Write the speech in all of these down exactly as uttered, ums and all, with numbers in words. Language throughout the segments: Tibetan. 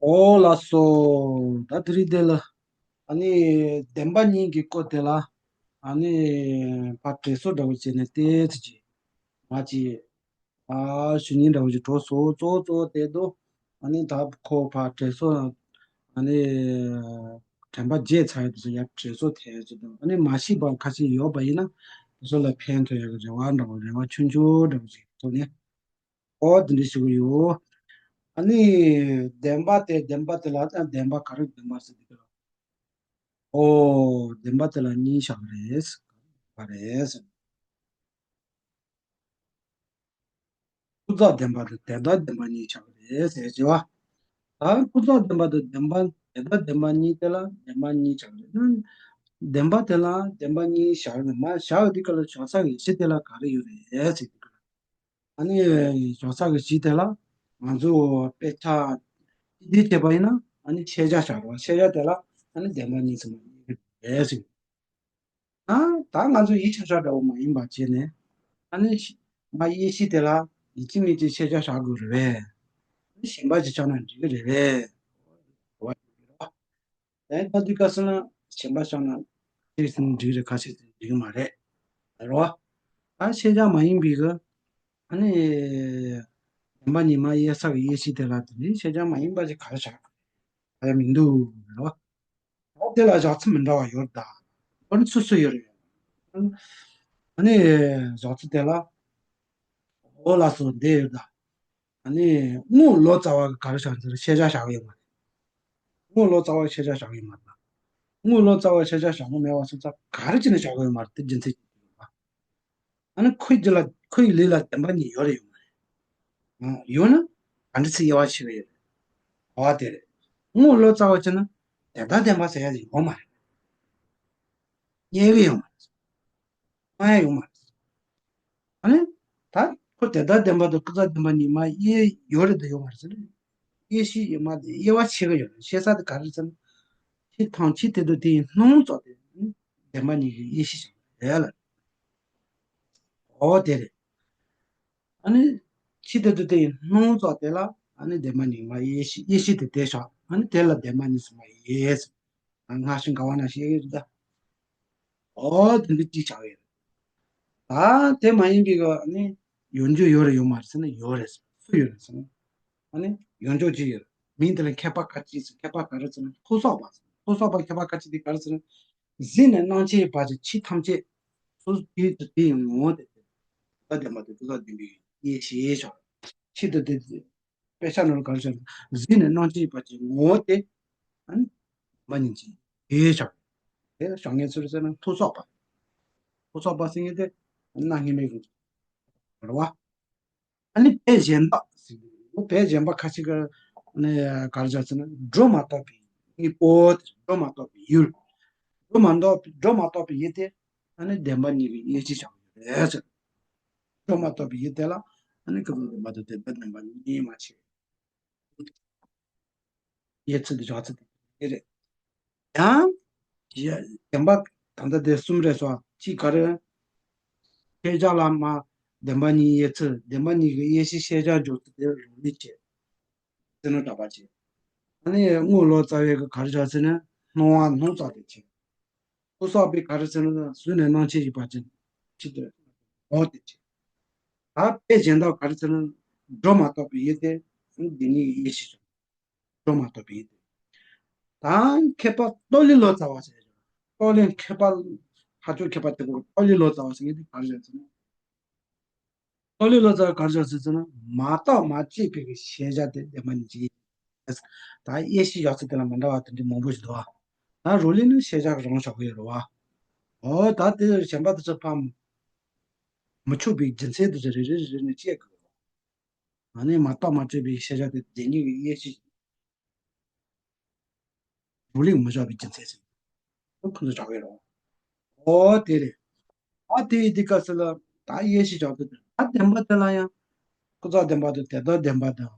ཨོ་ལགས་སོ། ད་དེ་རིང་འདི་ལ་ཨ་ནི་བདེན་པ་གཉིས་ཀྱི་སྐོར་དེ་ལ་ཨ་ནི་ཕར་དྲན་གསོ་འདྲ་བོ་བྱས་ནས་ཏོག་ཙམ་ཅིག་ང་ཅིག་ཨ་ཞུ་སྙིང་འདྲ་བོ་ཅིག་འགྲོ་སོང་། གཙོ་བོ་གཙོ་བོ་དེ་དུ་ཨ་ནི་ད་ཁོ་ཕར་དྲན་གསོ་ཨ་ནི་དྲན་པ་བརྗེད་ཚར་ཡོད་དུས་སུ་ཡར་དྲན་གསོ་ཐེབས་ཡོད་དུས་ཨ་ནི་མ་ཤེས་པ་ཁ་ཤས་ཡོད་པ་ཡིན་ན་དེ་ཚོ་ལ་ཕན་ཐོགས་ཡག་གི་རེ་བ་འདྲ་བོ་རེ་བ་ཆུང་ཆུང་འདྲ་བོ་ཅིག་ཐོག་ནས། ཨོ་དེ་འདྲ་ཞིག་ཡོད། ཨ་ནི་བདེན་པ་དེ་བདེན་པ་དེ་ལ་ཡང་བདེན་པ་ག་རེ་བདེན་པ་ཟེར་དུས་ཨོ་བདེན་པ་དེ་ལ་གཉིས་བཞག་རེད། ག་རེ་ཟེར། ཀུན་རྫོབ་བདེན་པ་དང་དོན་དམ་བདེན་པ་གཉིས་བཞག་རེད་ཟེར་གྱི་བ། ད་ཀུན་རྫོབ་བདེན་པ་དང་བདེན་པ་དོན་དམ་བདེན་པ་གཉིས་དེ་ལ་བདེན་པ་གཉིས་བཞག་རེད། བདེན་པ་དེ་ལ་བདེན་པ་གཉིས་བཞག་རེད། མ་བཞག་དུས་སྐབས་ལ་བཞག་ས་གི་གཞི་དེ་ལ་ག་རེ་ཡོད་རེད་ཟེར་དུས་སྐབས་ལ། ཨ་ནི་བཞག་ས་གི་གཞི་དེ་ལ་ང་ཚོ་དཔེ་ཆ་ཅི་འདྲ་བྱས་པ་ཡིན་ན་ཨ་ནི་ཤེས་བྱ་བཞག་རོགས། ཤེས་བྱ་དེ་ལ་ཨ་ནི་བདེན་པ་གཉིས་སུ་མ་ཡིན་རེད་ཟེར། ཨ་ད་ང་ཚོ་ཡིད་ཆེས་བྱ་འདྲ་བོ་མ་ཡིན་པ་བྱས་ནས་ཨ་ནི་ཤི་ང་ཡེ་ཤེས་དེ་ལ་ཡིད་ཆེས་མེད་ཅེས་ཤེས་བྱ་བཞག་དགོས་རེད་པས། ཨ་ནི་གཞན་པ་ཅིག་བཞག་ན་འགྲིག་གི་རེད་པས། དེ་ལྟ་དུས་སྐབས་སུ་ན་གཞན་པ་བཞག་ན་ཁ་ཤས་ཟིན་འགྲིག་རེད། ཁ་ཤས་ཟིན་འགྲིག་མ་རེད། རེད་བ། ད་ཤེས་བྱ་མ་ཡིན་པའི་གི་ཨ་ནི་བདེན་པ་གཉིས་མ་ཡིན་ས་གི་ཡེ་ཤེས་དེ་ལ་དེ་ནི་ཤེས་བྱ་མ་ཡིན་པ་ཞིག་ག་རེ་བཞག་ག་ཡ་མི་འདུག་རེད་བ། ད་དེ་ལ་བཞག་ཚུལ་མི་འདྲ་བ་ཡོད་ད། ཨ་ནི་སོ་སོ་ཡོད་རེད། ཨ་ནི་བཞག་ཚུལ་དེ་ལ་འོ་ལགས་སོ་འདི་ཡོད་ད། ཨ་ནི་དངུལ་ལོ་ཙཱ་བ་གི་ག་རེ་བཞག་ཟེར་ཤེས་བྱ་བཞག་གི་ཡོད་མ་རེད། དངུལ་ལོ་ཙཱ་བ་ཤེས་བྱ་བཞག་གི་ཡོད་མ་རེད། དངུལ་ལོ་ཙཱ་བ་ཤེས་བྱ་བཞག་གི་མེད་པ་སོང་ཙང་ག་རེ་བྱས་ནས་བཞག་གི་ཡོད་མ་རེད། དེ་རྒྱུ་མཚན་ཅིག་ཡོད་པ། ཨ་ནི་ཁོའི་རྒྱུད་ལ་ཁོའི་ལུས་ལ་བདེན་པ་གཉིས་ཡོད་རེད་ཡོད་མ་རེད། ཨ་ཡོད་ན་ག་འདྲ་སེ་དབྱེ་བ་ཕྱེ་གི་ཡོད་རེད། འོ་དེ་རེད། དངུལ་ལོ་ཙཱ་བ་བྱས་ན་དོན་དམ་བདེན་པ་ཟེར་ཡ་ཡོད་མ་རེད། དབྱེ་གི་ཡོད་མ་རེད། ཨ་ཡ་ཡོད་མ་རེད། ཨ་ནི། ད་ཁོ་དོན་དམ་བདེན་པ་དང་ཀུན་རྫོབ་བདེན་པ་གཉིས་མ་དབྱེ་ཡོད་རེད་དང་ཡོད་མ་རེད་ཟེར་ན། དབྱེ་གཞི་ཡོད་མ་རེད། དབྱེ་བ་ཕྱེ་གི་ཡོད་རེད། ཕྱེ་ས་དེ་ག་རེ་ཟེར་ན། ཕྱི་ཐང་ཕྱི་དེ་དང་དེ་ཡི་སྣང་ཙམ་དེ་བདེན་པ་གཉིས་ཀྱི་དབྱེ་གཞི་ཞིག་རེད་ལ། འོ་དེ་རེད། ཨ་ནི། ཕྱི་དེ་དང་དེ་ཡི་སྣང་ཙམ་དེ་ལ་ཨ་ནི་བདེན་པ་གཉིས་མ་དབྱེ་གཞི་དབྱེ་གཞི་དེ་དེ་བཞག་ཨ་ནི་དེ་ལ་བདེན་པ་གཉིས་སུ་མ་དབྱེ་ཟེར། སྔར་བཞིན་ག་བ་ན་ཞིག་ཡོད་ད། ཨོ་དེ་འདྲ་ཅིག་ཆགས་ཡོད། ད་དེ་མ་ཡིན་པའི་གི་ནི་ཡོད་རྒྱུ་ཡོད་རེད་ཡོད་མ་རེད་ཟེར་ན་ཡོད་རེད། སུ་ཡོད་རེད་ཟེར་ན། ཨ་ནི་ཡོད་རྒྱུ་ཅིག་ཡོད། མིང་དེ་ལ་མཁས་པ་ག་ཅིག་ཟེར། མཁས་པ་ག་རེ་ཟེར་ན་ཐོས་བསམ་པ་ཟེར། ཐོས་བསམ་པ་མཁས་པ་ག་ཅིག་དེ་ག་རེ་ཟེར་ན། གཟིགས་ནས་སྣང་མཆེད་ཡོད་པ་ཅིག་ཕྱི་ཐམས་ཅད་སོ་སོ་དེའི་དུ་དེའི་ངོ་བོ་དེ་དེ་ལ་བདེན་པ་དེ་དུ་ལ་བདེན་པའི་ཡེ་ཤེས་ཤོག་ཕྱི་དུ་དེ་དེ། དཔེ་ཆ་ནང་ལ་ག་རེ་བྱས་ན་གཟིགས་ནས་སྣང་མཆེད་པ་ཅན་ངོ་བོ་དེ་ཨ་ནི་མ་ཉིད་ཅིག་དེའི་ཞག་དེ་བྱ་ངན་ཚུལ་ཟེར་ན་ཐོས་བསམ་པ། ཐོས་བསམ་པ་ཟེར་མཁན་དེ་རྣམ་སྨིན་མའི་རིགས་རེད་བ། ཨ་ནི་དཔེ་གཞན་དག་ཟེར་གྱི་འདུག་དཔེ་གཞན་པ་ཁ་ཅིག་ག་ནི་ག་རེ་བྱས་ཟེར་ན་སྒྲོ་མ་བཏགས་པའི་དངོས་པོ་དེ་སྒྲོ་མ་བཏགས་པའི་ཡུལ། སྒྲོ་མ་བཏགས་སྒྲོ་མ་བཏགས་པའི་ཡུལ་དེ་ཨ་ནི་བདེན་པ་གཉིས་ཀྱི་དབྱེ་གཞི་ཆགས་ཡོད་རེད་ཟེར། སྒྲོ་མ་བཏགས་པའི་ཡུལ་དེ་ལ་ཨ་ནི་ཀུན་རྫོབ་བདེན་པ་དང་དོན་དམ་བདེན་པ་གཉིས་མ་ཕྱེ། དབྱེ་ཚུལ་དེ་བཞག་ཚུལ་དེ་རེད། ཡང་། བདེན་པ་ད་ལྟ་དེ་གསུམ་རེད་སོ། གཅིག་ག་རེ། ཤེས་བྱ་ལ་མ་བདེན་པ་གཉིས་དབྱེ་ཚུལ། བདེན་པ་གཉིས་ཀྱི་དབྱེ་གཞི་ཤེས་བྱ་འཇོག་ཚུལ་དེ་རང་ལུགས་བྱེད། ཟེར་ན་གྲགས་པ་བྱེད། ཨ་ནི་དངུལ་ལོ་ཙཱ་བའི་གི་ག་རེ་བྱ་ཟེར་ན་སྣང་བ་སྣང་ཙམ་དེ་བྱེད། ཐོས་བསམ་པའི་ག་རེ་ཟེར་ན་གཟིགས་ནས་སྣང་མཆེད་ཡོད་པ་ཅན་ཅི་སྟེ་འོ་དེ་བྱེད། ད་དཔེ་གཞན་དག་ག་རེ་ཟེར་ན་སྒྲོ་མ་བཏགས་པའི་ཡུལ་དེ་འདི་ཉིད་ཀྱི་དབྱེ་གཞི་བྱ། སྒྲོ་མ་བཏགས་པའི་ཡུལ་དེ། ད་མཁས་པ་ཏོ་ལི་ལོ་ཙཱ་བ་ཟེར་ཡོད། ཏོ་ལི་མཁས་པ་ཧ་ཅང་མཁས་པ་དེ་གོ་ཏོ་ལི་ལོ་ཙཱ་བ་ཟེར་མཁན་དེ་ག་རེ་ཟེར་ན། ཏོ་ལི་ལོ་ཙཱ་བ་ག་རེ་ཟེར་ཟེར་ན་མ་བརྟགས་མ་དཔྱད་པའི་ཤེས་བྱ་དེ་བདེན་པ་ཉིད་ཀྱི། ད་དབྱེ་གཞི་བཞག་ཚུལ་དེ་ལ་མི་འདྲ་བ་དེ་འདྲ་མང་པོ་ཞིག་འདུག་བ། ད་རོ་ལི་ནི་ཤེས་བྱ་རང་ཞོག་གི་ཡོད་རེད་བ། འོ་ད་དེ་གཞན་པ་དེ་ཚོ་ཕམ། མི་ཆོག་པའི་རྒྱུ་མཚན་དེ་ཚོ་རེ་རེ་རེ་རེ་ནས་དཔྱད་དགོས། ཨ་ནི་མ་བརྟགས་མ་དཔྱད་པའི་ཤེས་བྱ་དེ་བདེན་གཉིས་ཀྱི་དབྱེ་གཞི་རུ་ལིག་མི་བཞག་པའི་རྒྱུ་མཚན་ཟེར། ཁོ་ཚོ་བཞག་ཡོད་རེད། ཨོ་དེ་རེད། ཨ་དེ་ཡི་དེ་སྐབས་སུ་ལ་ད་དབྱེ་གཞི་བཞག་དུས་ད་བདེན་པ་དེ་ལ་ཡང་ཀུན་རྫོབ་བདེན་པ་དང་དོན་དམ་བདེན་པ་དང་།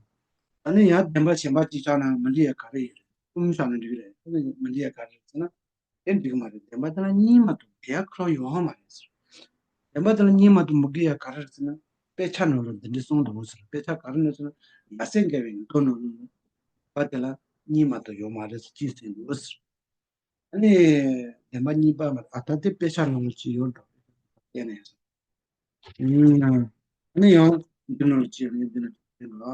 ཨ་ནི་ཡང་བདེན་པ་གཞན་པ་གཅིག་བཞག་ན་མི་འགྲིག་ཡ་ག་རེ་ཡོད་རེད། གསུམ་བཞག་ན་འགྲིག་གི་རེད། མི་འགྲིག་ཡ་ག་རེ་རེད་ཟེར་ན། དེ་འགྲིག་མ་རེད། བདེན་པ་དེ་ལ་གཉིས་མ་གཏོགས་དེ་ཡང་ཁོ་རང་ཡོད་ཧ་མ་རེད་ཟེར། བདེན་པ་དེ་ལ་གཉིས་མ་གཏོགས་མི་དགོས་ཡ་ག་རེ་རེད་ཟེར་ན། དཔེ་ཆ་ནང་ལ་འདི་འདྲ་གསུངས་འདུག་ཟེར། དཔེ་ཆ་ག་རེ་ནས་ཟེར་ན། ཡ་སེ་འགལ་བའི་མདོ་ནང་ལ་བ་དེ་ལ་ གཉིས་མ་གཏོགས་ཡོད་མ་རེད་ཟེར་ཅིག་ཟེར་འདུག་ཟེར། ཨ་ནི་བདེན་པ་གཉིས་པ་མ་ཨ་ད་དེ་དཔེ་ཆ་ནང་ལ་ཅིག་ཡོད་འགྲོ། བལྟས་ནས་ཡོད་ཟེར། ཨ་ནི་ཡང་འདི་ནང་ལ་ཅིག་ཡོད་ནས་འདི་ནང་ཅིག་ཡོད་ལ།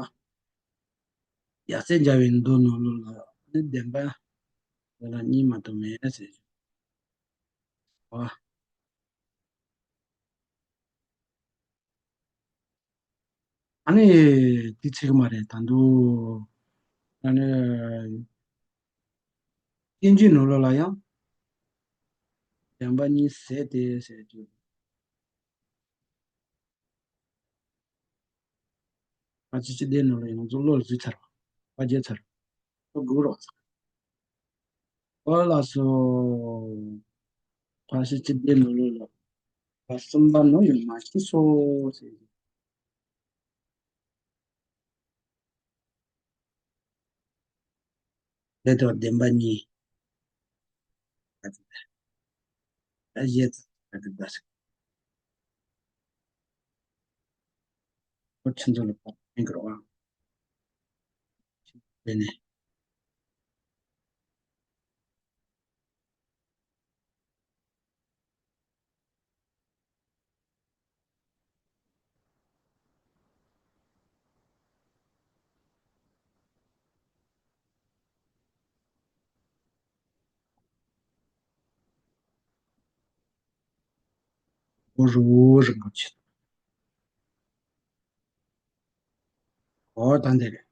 ཡབ་སྲས་མཇལ་བའི་མདོ་ནང་ལོགས་ལ་ཨ་ནི་བདེན་པ་དེ་ལ་གཉིས་མ་གཏོགས་མེད་ཟེར། ཨ། ཨ་ནི་དེ་ཚིག་མ་རེད་ད་འདུག་ཨ་ནི་སྐྱེ་འཇིག་ནང་ལོགས་ལ་ཡང་བདེན་པ་གཉིས་ཟེར་ཏེ་ཟེར་རྒྱུ། ཕལ་ཆེར་སྤྱི་བདེ་ནང་ལ་ཡང་ཚོ་བློ་ལ་འཛུལ་ཚར་བ། བ་རྒྱལ་ཚར་བ་དགོས་རོགས་ཚར། ཨོ་ལགས་སོ། ཕལ་ཆེར་སྤྱི་བདེ་ནང་ལོགས་ལ་བ་གསུམ་པ་ནང་ཡང་མ་ཤི་སོ་ཟེར། དེ་དང་བདེན་པ་གཉིས། ད་གཞས་ད་གི་ད་ཁོ་ཁྱིམ་ཚང་ལ་ཕར་ཕན་གི་རོགས་ཨང་། དེ་ནས། ཨོ་རུ་རིན་པོ་ཆེ། ཨོ་ད་འདི་རེད།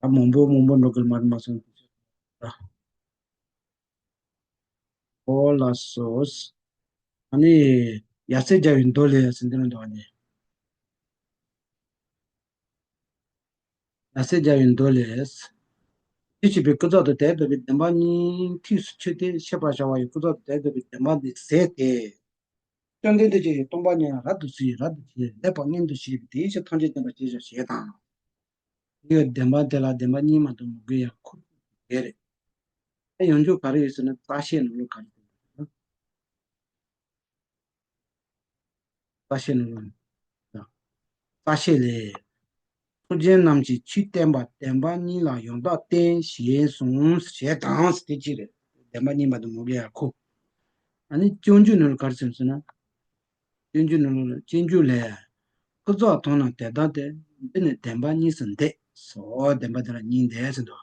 ད་མང་པོ་མང་པོ་འགྲོ་གི་མ་རེད་མ་སོང་། ཨོ་ལགས་སོ། ཨ་ནི་ཡབ་སྲས་མཇལ་བའི་མདོ་ལས་ཟེར་འདི་ནས་འདུག་ཨ་ནི། ཡབ་སྲས་མཇལ་བའི་མདོ་ལས། དེ་བྱས་པའི་ཀུན་རྫོབ་ཏུ་དེ་ལྟ་བུའི་བདེན་པ་གཉིས་ཐུགས་སུ་ཆུད་དེ་ཤེས་པར་བྱ་བ་ཡི་ཀུན་རྫོབ་ཏུ་དེ་ལྟ་བུའི་བདེན་པ་འདི་ཟད་དེ། བཅོམ་ལྡན་འདས་ཀྱིས་སྟོང་པ་ཉིད་ཡང་རབ་ཏུ་གཟིགས་རབ་ཏུ་ཕྱེ་ལེགས་པར་མངོན་དུ་བྱས་པས་དེའི་ཕྱིར་ཐམས་ཅད་མཁྱེན་པར་བྱས་ཤིང་ཞེས་དང་། འདིའི་བདེན་པ་དེ་ལ་བདེན་པ་གཉིས་མ་གཏོགས་མི་དགོས་ཡ་ཁོ་དགེ་རེད། ཨེ་ཡོང་རྒྱུ་ག་རེ་ཡོད་ཟེར་ན་རྩ་ཤེས་ནང་ལོགས་ག་རེ་ཡོད་ཟེར་ན། རྩ་ཤེས་ནང་ལོགས། རྩ་ཤེས་ལས། སེམས་ཅན་རྣམས་ཀྱི་ཆོས་བསྟན་པ་བདེན་པ་གཉིས་ལ་ཡང་དག་བརྟེན་ཞེས་གསུངས་ཞེས་དང་དེ་གཅིག་རེད། བདེན་པ་གཉིས་མ་གཏོགས་མི་དགོས་ཡ་ཁོ། ཨ་ནི་སྤྱོད་འཇུག་ནང་ལོགས་ག་རེ་ཟེར་ཟེར་ན། སྤྱོད་འཇུག་ནང་ལོགས་ལ་སྤྱོད་འཇུག་ལས། ཀུན་རྫོབ་དོན་རྣམས་དེ་ལྟ་སྟེ། འདི་ནི་བདེན་པ་གཉིས་སུ་འདོད་སོ། བདེན་པ་དེ་ལ་གཉིས་འདོད་ཟེར་འདུག་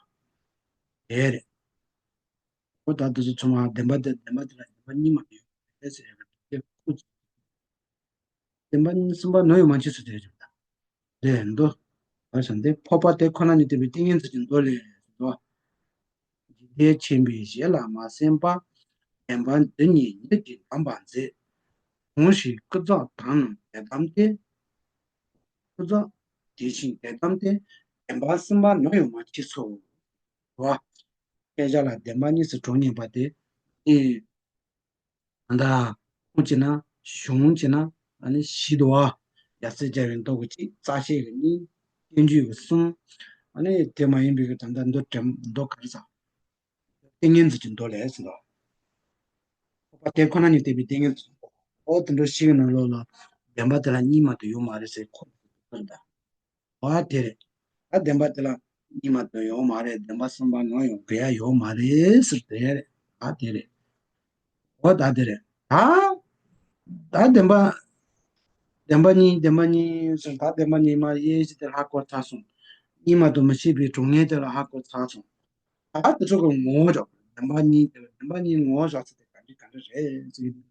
དེ་རེད། ཨོ་ད་དུ་སུ་ཚང་མ་བདེན་པ་དེ་བདེན་པ་དེ་ལ་བདེན་པ་གཉིས་མ་ཡོད་རེད་ཟེར་ཡ་གི་དེ་ཁུ་ཚུར། བདེན་པ་གསུམ་པ་ནོ་ཡོད་མ་མཆིས་སུ་དེ་རེད་ད། དེ་འདུག་བར་སོང་སྟེ་འཕགས་པ་དེ་ཁོ་ན་ཉིད་བསྟན་པའི་ཏིང་ངེ་འཛིན་གྱི་མདོ་ལས་སོ། འཇིག་རྟེན་མཁྱེན་པའི་ཞལ་ལ་མ་གསན་པ། བདེན་པ་འདི་ཉིད་ཉིད་ཀྱིས་གདམས་པར་མཛད། གང་ཞིག་ཀུན་རྫོབ་དོན་རྣམས་དེ་ལྟ་སྟེ། ཀུན་རྫོབ་དེ་བཞིན་དེ་ལྟ་སྟེ། བདེན་པ་གསུམ་པ་ནོ་ཡོད་མ་མཆིས་སོ། བ། སྐད་ཆ་ལ་བདེན་པ་གཉིས་སུ་གྲངས་ངེས་པ་དེ། ཨེ། ད་ལྟ་ཁུངས་བྱས་ན་གཞུང་བྱས་ན་ཨ་ནི་བཞི་འདུག་བ། ཡབ་སྲས་མཇལ་བའི་མདོ་གི་གཅིག་རྩ་ཤེས་ཀྱི་གཉིས། སྤྱོད་འཇུག་གི་གསུམ། ཨ་ནི་དེ་མ་ཡིན་པའི་གི་ད་ལྟ་མདོ་དྲན་མདོ་ག་རེ་ཟ། ཏིང་ངེ་འཛིན་གྱི་མདོ་ལས་ཟེར་ལོ། འཕགས་པ་དེ་ཁོ་ན་ཉིད་བསྟན་པའི་ཏིང་ངེ་འཛིན་གྱི་མདོ། ཨོ་དེ་འདྲ་ཞིག་གི་ནང་ལོགས་ལ་བདེན་པ་དེ་ལ་གཉིས་མ་གཏོགས་ཡོད་མ་རེད་ཟེར་ཁོ་ཚོས་ཟེར་ད། ཨ་དེ་རེད། ད་བདེན་པ་དེ་ལ་གཉིས་མ་གཏོགས་ཡོད་མ་རེད། བདེན་པ་གསུམ་པ་ནང་ཡང་དགོས་ཡ་ཡོད་མ་རེད་ཟེར་དེ་རེད། ཨ་དེ་རེད། འོ་ད་དེ་རེད། ད་ད་བདེན་པ། བདེན་པ་གཉིས་བདེན་པ་གཉིས་ཟེར་ད་བདེན་པ་གཉིས་མ་དབྱེ་གཞི་དེ་ཧ་གོ་ཚར་སོང་། གཉིས་མ་གཏོགས་མི་ཤེས་པའི་གྲངས་ངེས་དེ་ལ་ཧ་གོ་ཚར་སོང་། ད་དེ་ཚོ་གི་ངོ་བོ་འཇོག་བདེན་པ་གཉིས་དེ་ལ་བདེན་པ་གཉིས་ངོ་བོ་བཞག་ཚུལ་དེ་ག་འདྲ་ག་འདྲ་རེད་ཟེར་གྱི་འདུག་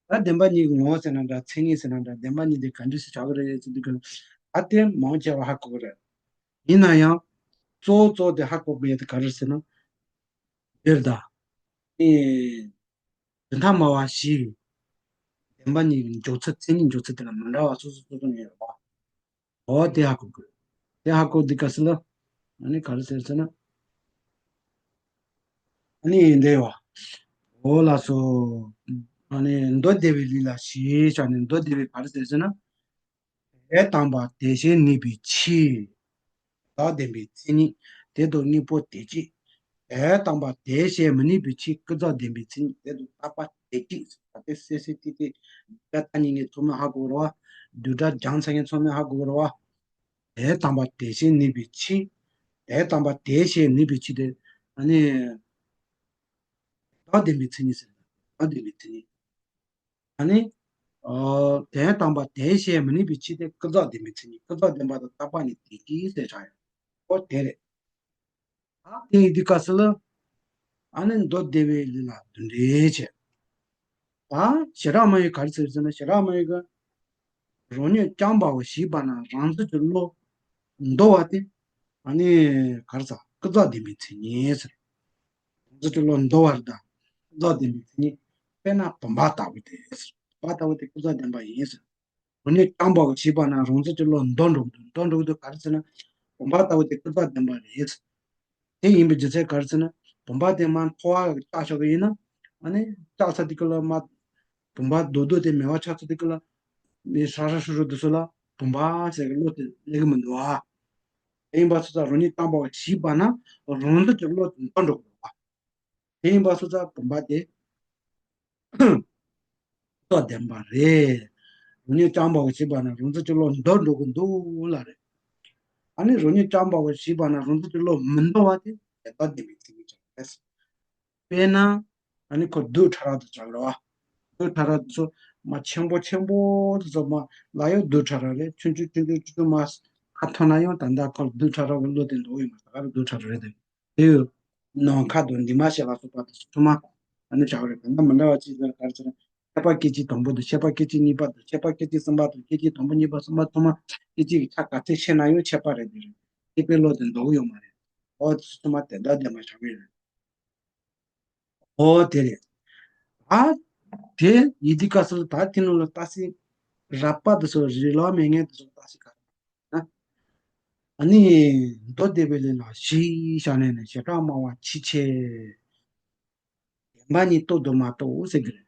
ད་བདེན་པ་གཉིས་ཀྱི་ངོ་བོ་ཟེར་ན་འདྲ་མཚན་ཉིད་ཟེར་ན་འདྲ་བདེན་པ་གཉིས་དེ་ག་འདྲ་ཞིག་ཆགས་ཀྱི་རེད་ཟེར་དུས་ཀྱི། ཨ་དེ་མང་ཆེ་བ་ཧ་གོ་གི་རེད། ཡིན་ན་ཡང་། གཙོ་བོ་གཙོ་བོ་དེ་ཧ་གོ་དགོས་ཡ་དེ་ག་རེ་ཟེར་ན། དེར་ད། ཨེ། དོན་དག་སྨྲ་བ་བཞི། བདེན་པ་གཉིས་ཀྱི་འཇོག་ཚུལ་མཚན་ཉིད་འཇོག་ཚུལ་དེ་ལ་མི་འདྲ་བ་སོ་སོ་སོ་སོ་ནས་ཡོད་པ། འོ་དེ་ཧ་གོ་དགོས། དེ་ཧ་གོ་འདི་ག་སི་ལ། ཨ་ནི་ག་རེ་ཟེར་ཟེར་ན། ཨ་ནི་འདི་བ། འོ་ལགས་སོ། ཨ་ནི་མདོ་སྡེ་པའི་ལུགས་ལ་གཞི་བཞག་ནས་མདོ་སྡེ་པའི་ག་རེ་ཟེར་ཟེར་ན། དེ་དམ་པ་དེ་བཞིན་གནས་པའི་ཕྱིར། བདག་བདེན་པའི་མཚན་ཉིད་དེ་དང་གཉིས་པོ་དེ་གཅིག་དེ་དམ་པ་དེ་བཞིན་མི་གནས་པའི་ཕྱིར་ཀུན་རྫོབ་བདེན་པའི་མཚན་ཉིད་དེ་དང་རྟག་པ་དེ་གཅིག་ད་ལྟའི་གསལ་གསལ་ཏིག་ཏིག་བདུད་སྒྲ་ཐ་སྙད་ངས་ཚང་མས་ཧ་གོ་གི་རེད་བ། བདུད་སྒྲ་སྦྱངས་ཚར་མཁན་ཚང་མས་ཧ་གོ་གི་རེད་བ། དེ་དམ་པ་དེ་བཞིན་གནས་པའི་ཕྱིར། དེ་དམ་པ་དེ་བཞིན་གནས་པའི་ཕྱིར་དེ་ ཨ་ནི་དོན་དམ་བདེན་པའི་མཚན་ཉིད་ཟེར། དོན་དམ་བདེན་པའི་མཚན་ཉིད། ཨ་ནི། ཨོ། དོན་དམ་པར་དེ་བཤད་མི་ནུས་པའི་ཕྱིར་ཏེ། ཀུན་རྫོབ་བདེན་པའི་མཚན་ཉིད། ཀུན་རྫོབ་བདེན་པ་དང་རྟག་པ་ནི་དེ་གཅིག་ཟེར་བྱ་ཡང་། ཨོ་དེ་རེད། ད་དེ་ཡི་དུས་སྐབས་སུ་ལ། ཨ་ནི་མདོ་སྡེ་པའི་ལུགས་ལ་འདི་འདྲའི་བྱས། ད་བྱེ་བྲག་སྨྲ་བའི་ག་རེ་ཟེར་ཟེར་ན། བྱེ་བྲག་སྨྲ་བའི་གི་རང་ཉིད་རྐྱང་པའོ་ཞེས་པ་ན་རང་འཛིན་གྱི་བློ་འདོར་བ་སྟེ། ཨ་ནི་ག་རེ་ཟ། ཀུན་རྫོབ་བདེན་པའི་མཚན་ཉིད་ཟེར། རང་འཛིན་གྱི་བློ་འདོར་བ་རེད་ད། ཀུན་རྫོབ་བདེན་པའི་མཚན་ཉིད། དཔེར་ན་བུམ་པ་ལྟ་བུ་སྟེ། བུམ་པ་ལྟ་བུ་སྟེ་ཀུན་རྫོབ་བདེན་པ་ཡིན་ཟེར། རང་ཉིད་རྐྱང་པའོ་ཞེས་པ་ན་རང་འཛིན་གྱི་བློ་འདོར་འགྲོ་གི་འདུག་འདོར་འགྲོ་གི་འདུག་ག་རེ་ཟེར་ན། བུམ་པ་ལྟ་བུ་སྟེ་ཀུན་རྫོབ་བདེན་པ་རེད། དེ་ཡིན་པའི་རྒྱུ་མཚན་ག་རེ་ཟེར་ན། བུམ་པ་དེ་མར་ཕོ་བ་བཀྱག་ཆོག་གི་ཡིན་ན། ཨ་ནི་བཀྱག་ཚར་དུས་སྐབས་ལ་མར་བུམ་པ་རྡོག་རྡོག་དེ་མེད་པ་ཆགས་ཚར་དུས་སྐབས་ལ། མི་ཧྲ་ཧྲ་ཧྲུ་ཧྲུ་དེ་ཚོ་ལ་བུམ་པ་ཟེར་གི་བློ་དེ་སླེབས་གི་མི་འདུག་ཨ། དེ་ཡིན་པ་སོང་ཙང་རང་ཉིད་རྐྱང་པའོ་ཞེས་པ་ན་རང་འཛིན་གྱི་བློ་དེ་འདོར་འགྲོ་གི་འདུག་ཨ། དེ་ཡིན་པ་སོང་ཙང་བུམ་པ་དེ་ཀུན་རྫོབ་བདེན་པ་རེད། རང་ཉིད་རྐྱང་པའོ་ཞེས་པ་ན་རང་འཛིན་གྱི་བློ་འདོར་འགྲོ་གི་འདུག་ལབ་རེད། ཨ་ནི་རང་ཉིད་རྐྱང་པའོ་ཞེས་པ་ན་རང་འཛིན་གྱི་བློ་མི་འདོར་བ་དེ་དོན་དམ་བདེན་པའི་མཚན་ཉིད་ཀྱང་རེད། དཔེར་ན། ཨ་ནི་ཁོ་རྡུལ་ཕྲ་རབ་ཏུ་ཆགས་རེད་བ། རྡུལ་ཕྲ་རབ་དེ་ཚོ་མར་ཆེན་པོ་ཆེན་པོ་དེ་ཚོ་མར་ལབ་ཡོང་། རྡུལ་ཕྲ་རབ་རེད། ཆུང་ཆུང་ཆུང་ཆུང་ཆུང་ཆུང་མར་ཁ་འཐོར་ན་ཡང་ད་ལྟ་ཁོ་རྡུལ་ཕྲ་རབ་ཀྱི་བློ་དེ་འདོར་ཡོད་མ་རེད། ད་ག་རེ་རྡུལ་ཕྲ་རབ་རེད་དེ། དེ་ཡོད། ནམ་མཁའ་དང་འདུས་མ་བྱས་ལ་སོགས་པ་དེ་ཚོ་ཚང་མ་ཨ་ནི་བྱ་བ་རེད། ད་ལྟ་མི་འདྲ་བ་ཅིག་ཟེར་ག་རེ་ཟེར་ན། ཁྱད་པར་སྐད་ཅིག་དང་པོ་དང་། ཁྱད་པར་སྐད་ཅིག་གཉིས་པ་དང་། ཁྱད་པར་སྐད་ཅིག་གསུམ་པ་དང་། སྐད་ཅིག་དང་པོ་གཉིས་པ་གསུམ་པ་ཚང་མ་སྐད་ཅིག་གི་ཆ་ག་ཚད་ཕྱེ་ན་ཡང་ཁྱད་པར་རེད་དེ་རེད། ཁྱད་པར་བློ་དེ་འདོར་གི་ཡོད་མ་རེད། འོ་དེ་ཚོ་ཚང་མ་དོན་དམ་བདེན་པ་ཆགས་ཀྱི་རེད། འོ་དེ་རེད། ཨ། དེ་ཡིན་དུས་སྐབས་སུ་ད་དེ་ནང་ལ་རྟགས་གསལ་རགས་པ་དེ་ཚོ། རིགས་ལམ་མེད་མཁན་དེ་ཚོ་རྟགས་གསལ་ག་རེ་ན། ཨ་ནི་མདོ་སྡེ་པའི་ལུགས་ལ་ཞེས་བྱ་ནས་ནི་བྱེ་བྲག་སྨྲ་བ་ཆོས་ཅན། བདེན་པ་གཉིས་རྟོགས་འདོད་མ་གཏོགས་ཟེར་གྱི་རེད།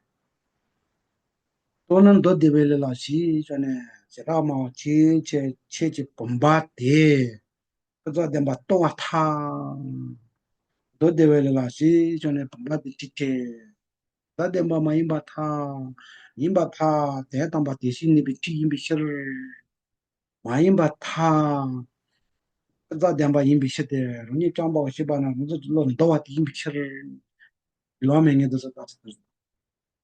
རྟོགས་ན་མདོ་སྡེ་པའི་ལུགས་ལ་ཞེས་བྱ་ནས་བྱེ་བྲག་སྨྲ་བ་ཆོས་ཅན། ཁྱེད་ཀྱིས་བུམ་པ་དེ་ཀུན་རྫོབ་བདེན་པ་རྟོགས་པར་ཐལ། མདོ་སྡེ་པའི་ལུགས་ལ་ཞེས་བྱ་ནས་བུམ་པ་དེ་ཆོས་ཅན། དོན་དམ་བདེན་པ་མ་ཡིན་པར་ཐལ། ཡིན་པར་ཐལ། དོན་དམ་པར་དེ་བཞིན་གནས་པའི་ཆོས་ཡིན་པའི་ཕྱིར། མ་ཡིན་པར་ཐལ། ཀུན་རྫོབ་བདེན་པ་ཡིན་པའི་ཕྱིར་ཏེ། རང་ཉིད་རྐྱང་པའོ་ཞེས་པ་ན་རང་འཛིན་གྱི་བློ་འདོར་བ་དེ་ཡིན་པའི་ཕྱིར། རིགས་ལམ་མེད་མཁན་དེ་ཚོ་ལྟ་ཚུལ་དེ་ཚོ།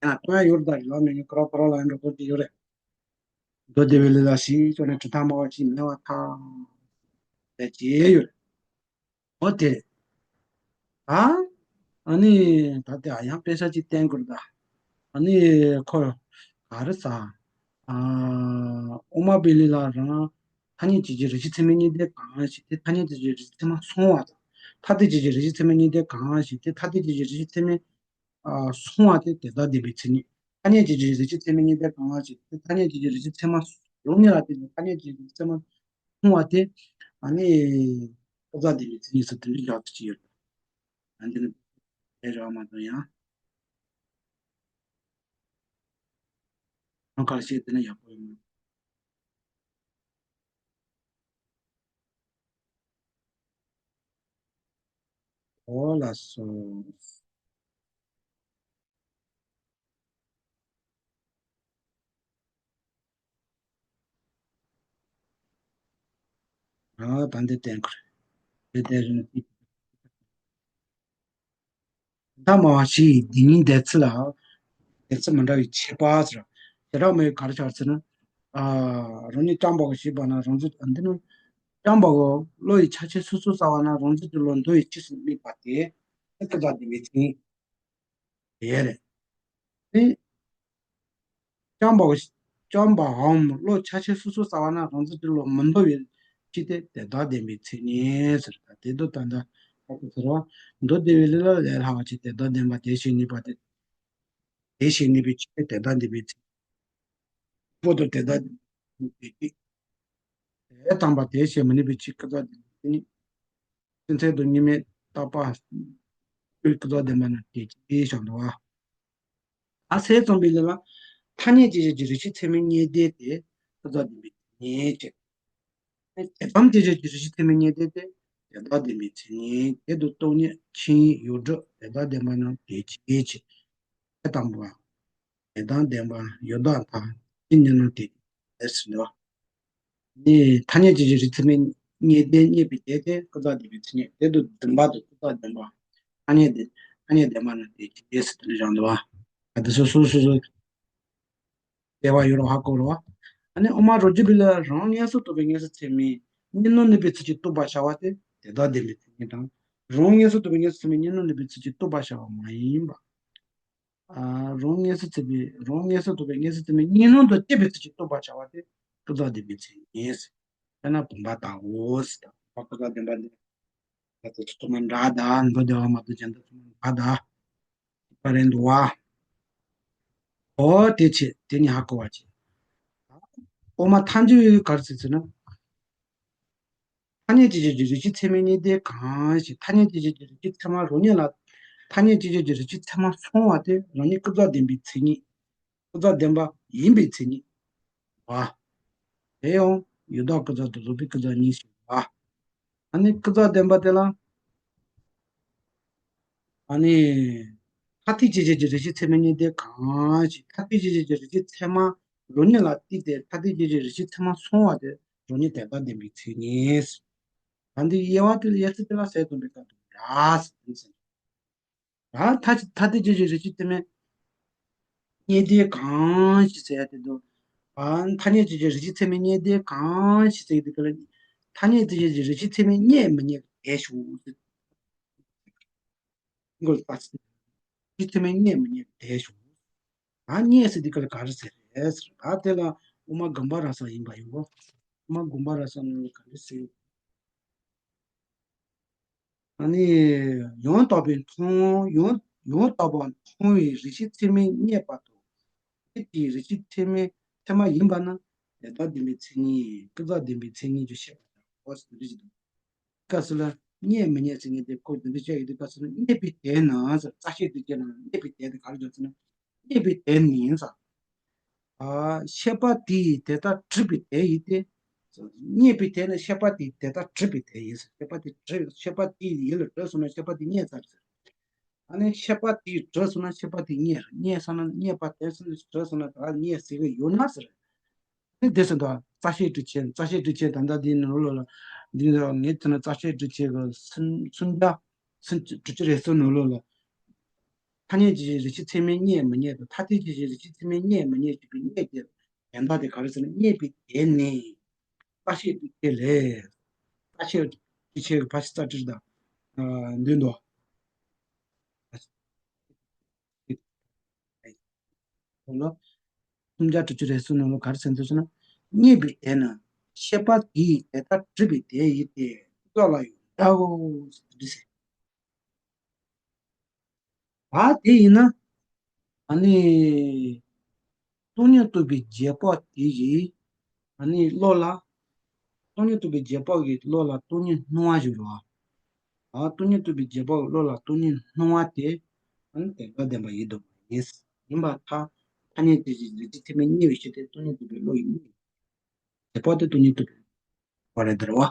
ཡང་ཁོ་ཡང་ཡོད་རེད། ད་རིགས་ལམ་མེད་མཁན་ཁོ་རང་ཁོ་རང་ལ་ཡང་འགྲོ་ཐུབ་ཀྱི་ཡོད་རེད། མདོ་སྡེ་པའི་ལུགས་ལ་ཞེས་བྱ་ནས་གྲུབ་མཐའ་སྨྲ་བ་ཅིག་མེད་པར་ཐལ། ཟེར་གྱི་ཡོད་རེད། འོ་དེ་རེད། ད་ཨ་ནི་ད་ལྟ་ཡང་དཔེ་ཆ་ཅིག་བསྟན་དགོས་རེད་ད། ཨ་ནི་ཁོ་ག་རེ་ཟ། ཨ། དབུ་མ་པའི་ལུགས་ལ་རང་ཐ་སྙད་དཔྱོད་བྱེད་རིགས་ཤེས་ཚད་མའི་རྙེད་དོན་གང་ཞིག་དེ་ཐ་སྙད་དཔྱོད་བྱེད་རིགས་ཤེས་ཚད་མ་སོང་བ་དང་། ཐ་དད་དཔྱོད་བྱེད་རིགས་ཤེས་ཚད་མའི་རྙེད་དོན་གང་ཞིག་དེ་ཐ་དད་དཔྱོད་བྱེད་རིགས་ཤེས་ཚད་མའི་ཨ། སོང་བ་དེ་དོན་དམ་བདེན་པའི་མཚན་ཉིད། ཐ་སྙད་དཔྱོད་བྱེད་རིགས་ཤེས་ཚད་མའི་རྙེད་དོན་གང་ཞིག་དེ་ཐ་སྙད་དཔྱོད་བྱེད་རིགས་ཤེས་ཚད་མ་ཡོང་ཉིད་ལ་བརྟེན་ནས་ཐ་སྙད་དཔྱོད་བྱེད་རིགས་ཤེས་ཚད་མ་སོང་བ་དེ་ཨ་ནི་ཀུན་རྫོབ་བདེན་པའི་མཚན་ཉིད་སུ་དེ་འདྲའི་བཞག་ཐུབ་ཀྱི་ཡོད། ཨ། འདི་ནི་དེ་རེད་མ་གཏོགས་ཡང་ཁ་ཤས་དེ་ནི་ཡག་པོ་ཡོང་། འོ་ལགས་སོ། ཨ། ད་འདི་བསྟན་དགོས་རེད། དེ་དེ་རིང་། དོན་དམ་བདེན་པ་ཞེས་བདེན་གཉིས་འདོད་ཚུལ་ལ། འདོད་ཚུལ་མི་འདྲ་བའི་ཁྱད་པར་ཟེར། བྱེ་བྲག་སྨྲ་བའི་ག་རེ་ཆགས་ཟེར་ན། ཨ། རང་ཉིད་རྐྱང་པའོ་ཞེས་པ་ན་རང་འཛིན། ཨ། འདི་ནི་རྐྱང་པའོ། བློ་ཡི་ཆ་ཤས་སོ་སོར་བསལ་བ་ན་རང་འཛིན་གྱི་བློ་འདོར་བའི་རྗེས་སུ་དམིགས་པ་དེ་ཀུན་རྫོབ་བདེན་པའི་མཚན་ཉིད་དེ་རེད། དེ་རྐྱང་པའོ། རྐྱང་པའམ་བློ་ཆ་ཤས་སོ་སོར་བསལ་བ་ན་རང་འཛིན་གྱི་བློ་མི་འདོར་བའི་ཕྱིར་ཏེ་དོན་དམ་བདེན་པའི་མཚན་ཉིད་ཟེར། ད་དེ་དུ་ད་ལྟ་ཁོ་ཚོར་བ་མདོ་སྡེ་པའི་ལུགས་ལ་ལས་སླ་བ་ཅིག་དོན་དམ་བདེན་པ་དེ་བཞིན་གནས་པ་དེ། དེ་བཞིན་གནས་པའི་ཕྱིར་དོན་དམ་བདེན་པའི་མཚན་ཉིད། པོ་དང་དོན་དམ་བདེན་པའི་མཚན་ཉིད། དོན་དམ་པར་དེ་བཞིན་གནས་མི་ནུས་པའི་ཕྱིར་ཀུན་རྫོབ་བདེན་པའི་མཚན་ཉིད། ཕྱི་མཚན་དང་གཉིས་མེད་རྟག་པ་ཀུན་རྫོབ་བདེན་པ་རྣམས་དེ་སྐད་ཅེས་བྱ་འདུག་པ། ཨ། ཟེར་ཙམ་པའི་ལུགས་ལ། ཐ་སྙད་དཔྱོད་བྱེད་ཀྱི་རིགས་ཤེས་ཚད་མའི་རྙེད་དོན་དེ་ཀུན་རྫོབ་བདེན་པའི་མཚན་ཉིད་ཅེས། དོན་དམ་དཔྱོད་བྱེད་ཀྱི་རིགས་ཤེས་ཚད་མའི་རྙེད་དོན་དེ་དོན་དམ་བདེན་པའི་མཚན་ཉིད། དེ་དུ་སྟོང་ཉིད་ཆོས་དབྱིངས་ཡོངས་གྲུབ་དོན་དམ་བདེན་པ་རྣམས་དེ་སྐད་ཅེས། དེ་དང་པོ། དོན་དམ་བདེན་པ་ཡོད་དོ་ཐ་ཅི་ཉིད་ནི་དེ་ཟེར་འདུག་ནི་ཐ་སྙད་དཔྱོད་བྱེད་རིགས་ཚད་མའི་རྙེད་དོན་རྙེད་པའི་དེ་དེ་ཀུན་རྫོབ་བདེན་པའི་མཚན་ཉིད། དེ་དུ་བདེན་པ་དང་ཀུན་རྫོབ་བདེན་པ། ཐ་སྙད་དེ་ཐ་སྙད་བདེན་པ་ནི་དེ་ཅི་ཡིན་ཟེར་དེ་འདྲ་བཞག་འདུག་བ། ཨ་དེ་སོ་སོ་སོ་སོ། དེ་བ་ཡོད་རོགས་ཧ་གོ་རོགས། ཨ་ནི་ཨོ་མ་རོ་ཇི་བི་ལ་རང་མངོན་སུམ་རྟོགས་པའི་མངོན་སུམ་ཚད་མས་གཉིས་སྣོད་ནུས་པའི་ཚུལ་གྱིས་རྟོགས་པར་བྱ་བ་སྟེ་དེ་དག་བདེན་པའི་མཚན་ཉིད་དང་། རང་མངོན་སུམ་རྟོགས་པའི་མངོན་སུམ་ཚད་མས་གཉིས་སྣོད་ནུས་པའི་ཚུལ་གྱིས་རྟོགས་པར་བྱ་བ་མ་ཡིན་པ། ཨ་རང་མངོན་སུམ་ཚད་པའི་རང་མངོན་སུམ་རྟོགས་པའི་མངོན་སུམ་ཚད་མས་གཉིས་སྣོད་དུ་སྐྱེས་པའི་ཚུལ་གྱིས་རྟོགས་པར་བྱ་བ་སྟེ་ཀུན་རྫོབ་བདེན་པའི་མཚན་ཉིད། དཔེར་ན་བུམ་པ་ལྟ་བུ་ཟེར། བུམ་པ་ཀུན་རྫོབ་བདེན་པ་འདི། ད་ལྟ་ཚོ་ཐོག་མ་འདྲ་ད་མདོ་རྒྱལ་བ་མ་གཏོགས་གཞན་དག་ཚང་མ་འདྲ་ད། པ་རེད་འདུག་བ། ཨོ་དེ་ཆེ་དེ་ནི་ཧ་གོ་བ་ཆེ། ཨོ་མ་ཐམས་ཅད་ག་རེ་ཟེར་ཟེར་ན། ཐ་སྙད་དཔྱོད་བྱེད་ཀྱི་རིགས་ཤེས་ཚད་མས་རྙེད་དེ་གང་ཞིག་ཐ་སྙད་དཔྱོད་བྱེད་ཀྱི་རིགས་ཤེས་ཚད་མ་རང་ཉིད་ལ། ཐ་སྙད་དཔྱོད་བྱེད་ཀྱི་རིགས་ཤེས་ཚད་མ་སོང་བ་དེ་རང་ཉིད་ཀུན་རྫོབ་བདེན་པའི་མཚན་ཉིད། ཀུན་རྫོབ་བདེན་པ་ཡིན་པའི་མཚན་ཉིད། བ། དེ་ཡང་ཡང་དག་ཀུན་རྫོབ་དང་ལོག་པའི་ཀུན་རྫོབ་གཉིས་སུ་བ། ཨ་ནི་ཀུན་རྫོབ་བདེན་པ་དེ་ལ། ཨ་ནི། ཐ་སྙད་དཔྱོད་བྱེད་ཀྱི་རིགས་ཤེས་ཚད་མས་རྙེད་དེ་གང་ཞིག་ཐ་སྙད་དཔྱོད་བྱེད་ཀྱི་རིགས་ཤེས་ཚད་མ་རང་ཉིད་ལ་བརྟེན་ཏེ་ཐ་སྙད་དཔྱོད་བྱེད་ཀྱི་རིགས་ཤེས་ཚད་མ་སོང་བ་དེ་རང་ཉིད་དེ་དག་བདེན་པའི་མཚན་ཉིད། ད་འདི་དབྱེ་བ་དེ་ལ་དབྱེ་ཚུལ་དེ་ལ་ཟེར་དུ་འདི་ག་དུ་ར་ཟེར་ཟེར། ད་ཐ་ཐ་སྙད་དཔྱོད་བྱེད་ཀྱི་རིགས་ཤེས་ཚད་མས་རྙེད་དེ་གང་ཞིག་ཟེར་ཡ་དེ་དུ། ཨ་ཐ་སྙད་དཔྱོད་བྱེད་ཀྱི་རིགས་ཤེས་ཚད་མས་རྙེད་དེ་གང་ཞིག་ཟེར་ཡ་དེ་ག་ལ། ཐ་སྙད་དཔྱོད་བྱེད་ཀྱི་རིགས་ཤེས་ཚད་མས་རྙེད་མི་རྙེད་དེ་ཞུ་ཟེར། མགོ་ལ་ལྟ་ཚུལ། ཤེས་ཚད་མས་རྙེད་མི་རྙེད་དེ་ཞུ། ད་རྙེད་ཟེར་དེ་ག་ལ་ག་རེ་ཟེར་རེད་ཟེར། ད་དེ་ལ་དབུ་མ་དགོངས་པ་རབ་གསལ་ཡིན་པ་ཡིན་གོ། དབུ་མ་དགོངས་པ་རབ་གསལ་ནང་ལ་ག་རེ་ཟེར། ཨ་ནི། ཡང་དག་པའི་མཐོང་ཡང་ཡང་དག་པར་མཐོང་བའི་རིགས་ཤེས་ཚད་མས་རྙེད་པ་དང་། དེ་དེའི་རིགས་ཤེས་ཚད་མས་ཚད་མ་ཡིན་པ་ན་དེ་དག་བདེན་པའི་མཚན་ཉིད་ཀུན་རྫོབ་བདེན་པའི་མཚན་ཉིད་ཀྱི་ཤེས་པ་དང་འོ་ཟེར་དེ་འདྲ་ཞིག་འདུག་སྐབས་སུ་ལ་རྙེད་མི་རྙེད་ཟེར་མཁན་དེ་ཁོ་འདི་འདྲ་བཤད་ཡོད་དུས་སྐབས་སུ་ལ་རྙེད་པའི་དོན་ནི་ཟེར། རྩ་ཤེ་སྒྲུབ་བྱེད་ནང་རྙེད་པའི་དོན་དེ་ག་རེ་འཇོག་ཟེར་ན། རྙེད་པའི་དོན་ནི་ཟེར། ཨ་ཤེས་པ་དེས་དེ་ལྟར་གྲུབ་པའི་དོན་ཡིན་ཏེ། རྙེད་པའི་དོན་ནི་ཤེས་པ་དེས་དེ་ལྟར་གྲུབ་པའི་དོན་ཡིན་ཟེར། ཤེས་པ་དེ་གྲུབ་ཤེས་པ་དེ་ཡིད་ལ་གྲུབ་སོང་ན་ཤེས་པ་དེ་རྙེད་ཚར་ཟེར། ཨ་ནི་ཤེས་པ་དེས་གྲུབ་སོང་ན་ཤེས་པ་དེ་རྙེད་རེད། རྙེད་སོང་ན་རྙེད་པ་དེ་སོང་ན་གྲུབ་སོང་ན་ད་རྙེད་ཟེར་གི་ཡོད་ན་ཟེར། ཨ་ནི་དེ་སོང་ད་རྩ་ཤེ་སྒྲུབ་བྱེད། རྩ་ཤེ་སྒྲུབ་བྱེད་ད་ལྟ་དེའི་ནང་ལོགས་ལ་འདི་ངས་ཚོ་ན་རྩ་ཤེ་སྒྲུབ་བྱེད་གི་སུམ་སུམ་བརྒྱ་སུམ་ཅུ་དྲུག་ཅུ་རེ་གསུམ་ནང་ལོགས་ལ་ཐ་སྙད་དཔྱོད་བྱེད་རིགས་ཤེས་ཚད་མས་རྙེད་མི་རྙེད་དང་ཐ་སྙད་དཔྱོད་བྱེད་རིགས་ཤེས་ཚད་མས་རྙེད་མི་རྙེད་ཅེས་པའི་རྙེད་དེ་དོན་དག་དེ་ག་རེ་ཟེར་ན་རྙེད་པའི་དོན་ནི་རྩ་ཤེ་སྒྲུབ་བྱེད་ལས། རྩ་ཤེ་སྒྲུབ་བྱེད་ཀྱི་ཕར་ཕྱིན་རྩ་སྤྲུལ་དང་། འདོན་དོ། ལ། སུམ་བརྒྱ་དྲུག་ཅུ་རེ་གསུམ་ནང་ལ་ག་རེ་ཟེར་འདུག་ཟེར་ན། རྙེད་པའི་དོན་ནི་ཤེས་པ་དེས་དེ་ལྟར་གྲུབ་པའི་དོན་ཡིན་ཏེ་ཀུན་རྫོབ་ལ་ཡང་འདྲའོ་ཟེར་འདི་ཟེར། ད་དེ་ཡིན་ན། ཨ་ནི། སྟོང་ཉིད་རྟོགས་པའི་རྗེས་དཔག་དེ་ཡིས། ཨ་ནི་བློ་ལ། སྟོང་ཉིད་རྟོགས་པའི་རྗེས་དཔག་གི་བློ་ལ་སྟོང་ཉིད་སྣང་བ་ཞིག་རེད་བ། ཨ་སྟོང་ཉིད་རྟོགས་པའི་རྗེས་དཔག་གི་བློ་ལ་སྟོང་ཉིད་སྣང་བ་དེ། ཨ་ནི་དེ་དག་བདེན་པ་ཡིན་དང་མ་ཡིན། ཡིན་པར་ཐལ། ཐ་སྙད་དཔྱོད་བྱེད་ཀྱི་རིགས་ཤེས་ཚད་མས་རྙེད་པའི་ཕྱིར་ཏེ་སྟོང་ཉིད་རྟོགས་པའི་བློ་ཡིས་རྙེད། རྗེས་དཔག་དེ་སྟོང་ཉིད་རྟོགས་པའི་བ་རེད་འདི་རེད་བ།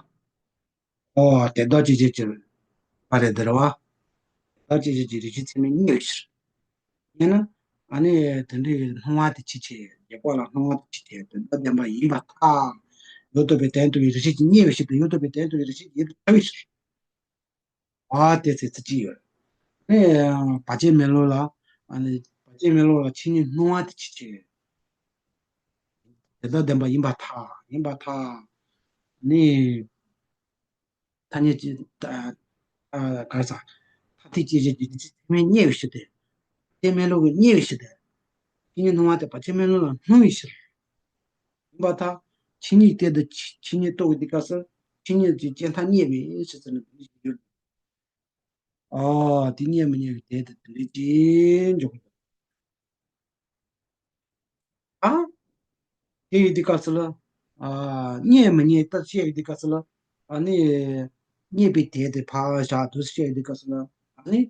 ཨོ་དེ་དག་དཔྱོད་བྱེད་ཀྱི་བ་རེད་འདི་རེད་བ། དེ་དག་དཔྱོད་བྱེད་ཀྱི་རིགས་ཤེས་ཚད་མས་རྙེད་པའི་ཕྱིར། རྙེད་ན། ཨ་ནི་དེ་འདྲའི་སྣང་བ་དེ་ཅི་བྱེད། རྗེས་དཔག་ལ་སྣང་བ་དེ་ཅི་བྱེད། དོན་དམ་བདེན་པ་ཡིན་པར་ཐལ། ཡང་དག་པའི་དོན་རྟོགས་པའི་རིགས་ཤེས་ཀྱིས་རྙེད་པའི་ཕྱིར་ཏེ་ཡང་དག་པའི་དོན་རྟོགས་པའི་རིགས་ཤེས་ཀྱིས་ཡིད་དུ་འཚོལ་བའི་ཕྱིར། ཨ་དེ་ཚེ་ཚིག་གཅིག་ཡོད། ཨ་ནི་བར་ཆད་མེད་བློ་ལ། ཨ་ནི་བར་ཆད་མེད་བློ་ལ་ཆོས་ཉིད་སྣང་བ་དེ་ཅི་བྱེད། དེ་དག་བདེན་པ་ཡིན་པར་ཐལ། ཡིན་པར་ཐལ། ནི། ཐ་སྙད་ཀྱི། ཨ། ཨ། ག་རེ་ཟ། ཐ་སྙད་དཔྱོད་བྱེད་ཀྱི་རིགས་ཤེས་ཚད་མས་རྙེད་པའི་ཕྱིར་ཏེ། བར་ཆད་མེད་བློ་གིས་རྙེད་པའི་ཕྱིར་ཏེ། ཆོས་ཉིད་སྣང་བ་དེ་བར་ཆད་མེད་བློ་ལ་སྣང་བའི་ཕྱིར། ཡིན་པར་ཐལ། ཆོས་ཉིད་དེ་དང་ཆོས་ཉིད་རྟོགས་པའི་དུས་སྐབས་སུ་ཆོས་ཉིད་ཀྱི་བཅད་མཐའ་རྙེད་པའི་ཕྱིར་ཟེར་ན་དེ་འདྲ་ཞིག་ཡོད། ཨ། དེ་རྙེད་མི་རྙེད་ཀྱི་དེ་དེ་དེ་འདྲ་ཅིག་འཇོག་གི་འདུག་ཨ། དེ་ཡི་དུས་སྐབས་སུ་ལ། ཨ། རྙེད་མི་རྙེད་ལྟར་བཤད་ཡི་དུས་སྐབས་སུ་ལ། ཨ་ནི། རྙེད་པའི་དེ་དེ་ཕར་བཞག་དུས་སུ་བཤད་ཡི་དུས་སྐབས་སུ་ལ། ཨ་ནི།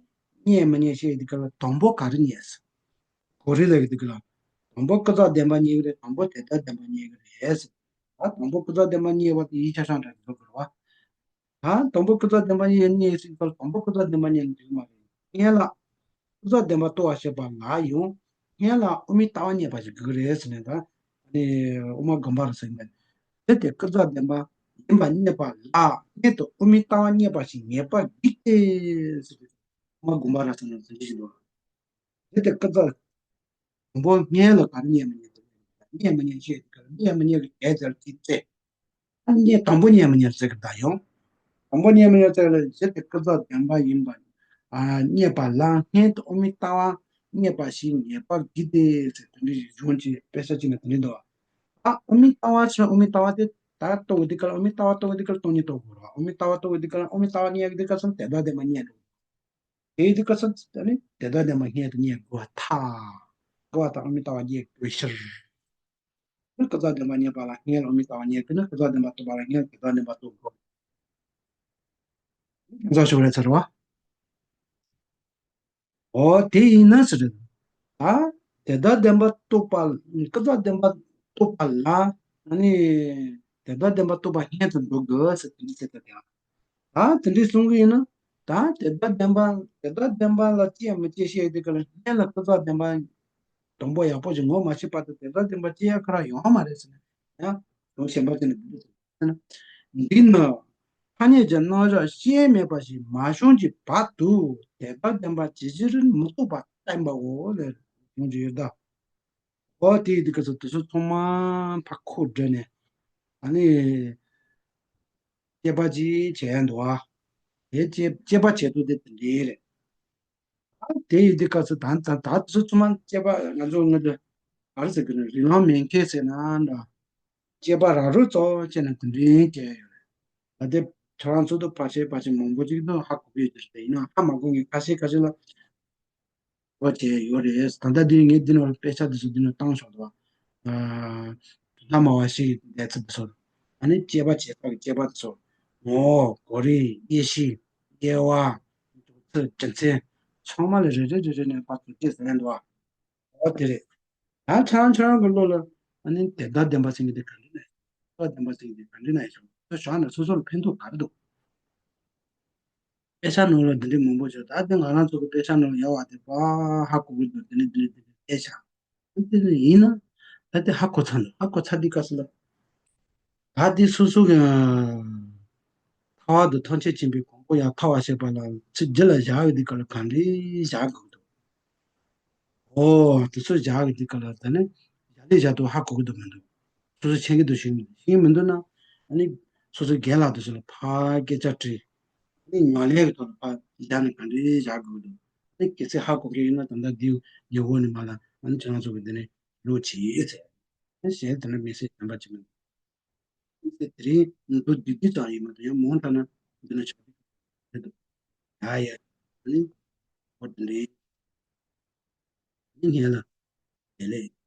རྙེད་མི་རྙེད་བཤད་ཡི་དུས་སྐབས་ལ་དང་པོ་ག་རེ་རྙེད་ཟེར། གོ་རིམ་ལ་ཡི་དུས་སྐབས་ལ། དང་པོ་ཀུན་རྫོབ་བདེན་པ་རྙེད་ཀྱི་རེད། དང་པོ་དེ་ལྟར་བདེན་པ་རྙེད་ཀྱི་རེད་ཟེར། ཨ། དང་པོ་ཀུན་རྫོབ་བདེན་པ་རྙེད་པ་དེ་ཡིད་ཆ་ཤ་འདྲ་འགྲོ་དགོས་རེད་བ། ད་དང་པོ་ཀུན་རྫོབ་བདེན་པ་རྙེད་རྙེད་ཟེར་བ་དང་པོ་ཀུན་རྫོབ་བདེན་པ་རྙེད་ནི་འགྲིག་གི་མ་རེད། སྔོན་ལ་ཀུན་རྫོབ་བདེན་པ་རྟོགས་པར་བྱེད་པ་ལ་ཡང་སྔོན་ལ་དབུ་མའི་ལྟ་བ་རྙེད་པ་ཞིག་དགོས་ཀྱི་རེད་ཟེར་ནས་ད། ཨ་ནི་དབུ་མ་དགོངས་པ་རབ་གསལ་ཡིན་པས། དེ་དེ་ཀུན་རྫོབ་བདེན་པ་ཡིན་པར་རྙེད་པ་ལ་སྔོན་དུ་དབུ་མའི་ལྟ་བ་རྙེད་པ་ཞིག་ངེས་པར་འགྲིག་སྟེ་ཟེར། ཐོག་མ་དགོངས་པ་རབ་གསལ་ནང་དུ་འདི་ཞིག་འདུག་དེ་ལྟར་ཀུན་རྫོབ། དང་པོ་སྔོན་ལ་ག་རེ་རྙེད་མི་རྙེད་དེ། རྙེད་མི་རྙེད་ཤེས་དེ་ག་ལ་རྙེད་མི་རྙེད་ཀྱི་གེགས་དེ་ལ་ཅིག་བཙལ། ཨ་རྙེད་དང་པོ་རྙེད་མི་རྙེད་ཟེར་གི་ད་ཡོང་། དང་པོ་རྙེད་མི་རྙེད་ཟེར་ལ་གཞི་དེ་ཀུན་རྫོབ་བདེན་པ་ཡིན་པ། ཨ་རྙེད་པ་ལ་སྔོན་དུ་དབུ་མའི་ལྟ་བ་རྙེད་པ་ཞིག་ངེས་པར་དགོས་ཏེ་ཟེར་དེ་འདྲ་ཞིག་གཞུང་གི་དཔེ་ཆ་གཅིག་ན་དེ་འདྲ་འདུག་ཨ་དབུ་མའི་ལྟ་བ་ཆོས་དབུ་མའི་ལྟ་བ་དེ་ད་རྟོགས་དགོས་དུས་སྐབས་ལ་དབུ་མའི་ལྟ་བ་རྟོགས་དགོས་དུས་སྐབས་ལ་སྟོང་ཉིད་རྟོགས་དགོས་རེད་བ། དབུ་མའི་ལྟ་བ་རྟོགས་དགོས་དུས་སྐབས་ལ་དབུ་མའི་ལྟ་བ་རྙེད་དགོས་དུས་སྐབས་སུ་དེ་ལྟར་བདེན་པ་རྙེད་འགྲོ། དེའི་དུས་སྐབས་སུ་ད་ནི་དེ་ལྟར་བདེན་པ་སྔོན་དུ་རྙེད་དགོས་པར་ཐལ། དགོས་པ་དང་དབུ་མའི་ལྟ་བ་རྙེད་དགོས་ཕྱིར། ནི་ཀུན་རྫོབ་བདེན་པ་རྙེད་པ་ལ་སྔོན་ལ་དབུ་མའི་ལྟ་བ་རྙེད་དགོས་ན། ཀུན་རྫོབ་བདེན་པ་རྟོགས་པ་ལ་སྔོན་ལ་དེ་ལྟར་བདེན་པ་རྟོགས་དགོས། ཀུན་རྫོབ་ཞོག་རེད་ཚར་བ། འོ་དེ་ཡིན་ན་ཟེར་རེད། ད་དེ་ལྟར་བདེན་པ་རྟོགས་པ། ཀུན་རྫོབ་བདེན་པ་རྟོགས་པ་ལ་ཨ་ནི་དེ་ལྟར་བདེན་པ་རྟོགས་པ་སྔོན་དུ་འགྲོ་དགོས་ཟེར་དེ་འདྲ་ཟེར་ད་དེ། ད་དེ་འདྲའི་གསུང་གི་ཡིན་ན། ད་དེ་ལྟར་བདེན་པ་དེ་ལྟར་བདེན་པ་ལ་སྐྱེ་མི་སྐྱེ་བཤད་དེ་ག་ལ་སྔོན་ལ་ཀུན་རྫོབ་བདེན་པ་དང་པོ་ཡག་པོ་ཞིག་ངོ་མ་ཤེས་བར་དུ་དེ་ལྟར་བདེན་པ་སྐྱེ་ཡ་ཁ་ར་ཡོང་བ་མ་རེད་ཟེར་ན། ཡང་གཞུང་གཞན་པ་ཅིག་ནས་འདི་འདྲ་ཟེར་ན། འདི་ནི་ཐ་སྙད་ཀྱི་རྣམ་གཞག་ཤེས་མེད་པ་ཞིག་མ་བྱུང་གི་བར་དུ་དེ་ལྟར་བདེན་པ་ཇི་བཞིན་མི་རྟོགས་པར་བསྟན་པའོ་ལས་གསུངས་ཀྱི་ཡོད་ད། ཨོ་དེ་ཡི་དུས་སྐབས་སུ་དེ་ཚོ་ཚང་མ་ཕར་ཁུར་བསྒྲིལ་ནས་ཨ་ནི་དཔྱད་པ་ཅིག་བྱས་འདུག་ཨ། དེ་དཔྱད་དཔྱད་པ་བྱེད་དུས་དེ་དེ་འདྲའི་རེད། ཨ་དེ་ཡི་དུས་སྐབས་སུ་ད་ད་ད་དེ་ཚོ་ཚང་མ་དཔྱད་པ་ང་ཚོ་ང་ཚོ་ག་རེ་ཟེར་དགོས་ན་རིགས་ལམ་མེད་མཁན་ཟེར་ན་འདྲ། དཔྱད་པ་ར་རུ་ཙོག་བྱས་ན་དེ་འདྲའི་བྱས་ཡོད་རེད། ད་དེ་ཁྱེད་རང་ཚོ་དུ་ཕལ་ཆེར་ཕལ་ཆེར་མང་པོ་ཅིག་ཏུ་ཧ་གོ་གི་ཡོད་རེད། ཡིན་ནའང་ཧ་མ་གོ་མཁན་ཁ་ཤས་ཁ་ཤས་ལ། འོ་བྱས་ཡོད་རེད། ད་ལྟ་འདི་ངས་འདི་ནང་དཔེ་ཆ་འདི་ཚོ་འདི་ནང་བཏང་ཆོག་འདུག་ཨ། དོན་དག་སྨྲ་བ་བཞི་ཡི་འདས་ཚུལ་འདི་ཚོ། ཨ་ནི་དཔྱད་པ་བྱེད་པ་གི་དཔྱད་པ་འདི་ཚོ། ངོ་བོ། གོ་རིམ། དབྱེ་གཞི། དབྱེ་བ། འཇོག་ཚུལ། རྒྱུ་མཚན། ཚང་མ་ལ་རེ་རེ་རེ་རེ་ནས་ཕར་ཚུར་བལྟས་ཟེར་ཡ་འདུག་ཨ། འོ་དེ་རེད། ད་ཁྱེད་རང་ཁྱེད་རང་གི་བློ་ལ་ཨ་ནི་དེ་ལྟར་བདེན་པ་ཟེར་མཁན་དེ་ག་འདྲ་ན་ཡོད། དེ་ལྟར་བདེན་པ་ཟེར་མཁན་དེ་ག་འདྲ་ན་ཡོད་ཤོག་དེ་བཞག་ན་སོ་སོ་ལ་ཕན་ཐོགས་ག་རེ་འདུག་དཔེ་ཆ་ནང་ལ་འདི་འདྲའི་མང་པོ་བྱུང་། ད་ལྟ་ང་རང་ཚོ་གི་དཔེ་ཆ་ནང་ལ་ཡག་པ་དེ་པ་ཧ་གོ་གི་འདུག་དེ་ནས་འདི་འདྲའི་འདི་འདྲའི་དཔེ་ཆ། དེ་ནས་ཡིན་ན་ད་ལྟ་ཧ་གོ་ཚར་འདུག་ཧ་གོ་ཚར་དུས་སྐབས་སུ་ལ། ད་འདི་སོ་སོ་གི་ཐར་པ་དང་ཐམས་ཅད་མཁྱེན་པའི་གོ་འཕང་ཡང་ཐོབ་པར་བྱེད་པ་ལ་ཚིག་རྒྱུད་ལ་བཞག་ཡོད་དུས་སྐབས་ལ་ག་འདྲའི་བཞག་དགོས་འདུག་ཨོ། དེ་ཚོ་བཞག་གི་དུས་སྐབས་ལ་ད་ནི་བཞག་ལས་བཞག་ཏུ་ཧ་གོ་གི་འདུག་མི་འདུག་སོ་སོ་མཁྱེན་གི་འདུག་ཤེས་ཀྱི་མི་འདུག་ཤེས་ཀྱི་མི་འདུག་ན། ཨ་ནི་སོ་སོ་རྒན་ལགས་དེ་ཚོ་ལ་ཕར་སྐད་ཆ་དྲིས། ཨ་ནི་ཉམས་ལེན་གྱི་ཐོག་ལ་ཕར་བཞག་ནས་ག་འདྲའི་བཞག་དགོས་ཀྱི་འདུག་ཨ་ནི་གལ་སྲིད་ཧ་གོ་མཁན་ཡོད་ན་ད་ལྟ་འདིའི་ཉེ་འོག་ནས་མར་ལ་ཨ་ནི་ཁྱེད་རང་ཚོ་གི་འདི་ནས་ལོག་བྱེད་ཟེར། ཨ་ནི་གཞན་དེ་འདྲ་མི་སྲིད་བྱམས་པ་བྱེད་མི་འདུག་དེ་རིང་མདོ་སྡུད་རྒྱུ་ཙམ་ཡིན་མ་གཏོགས་ཡང་མང་དྲགས་ན་འདི་ན་ཆགས་ཀྱི་མི་འདུག་ཡ་ཡ། ཨ་ནི་འོ་དེ་འདྲའི་ཨ་ནི་ངས་ལ་དེ་ལས་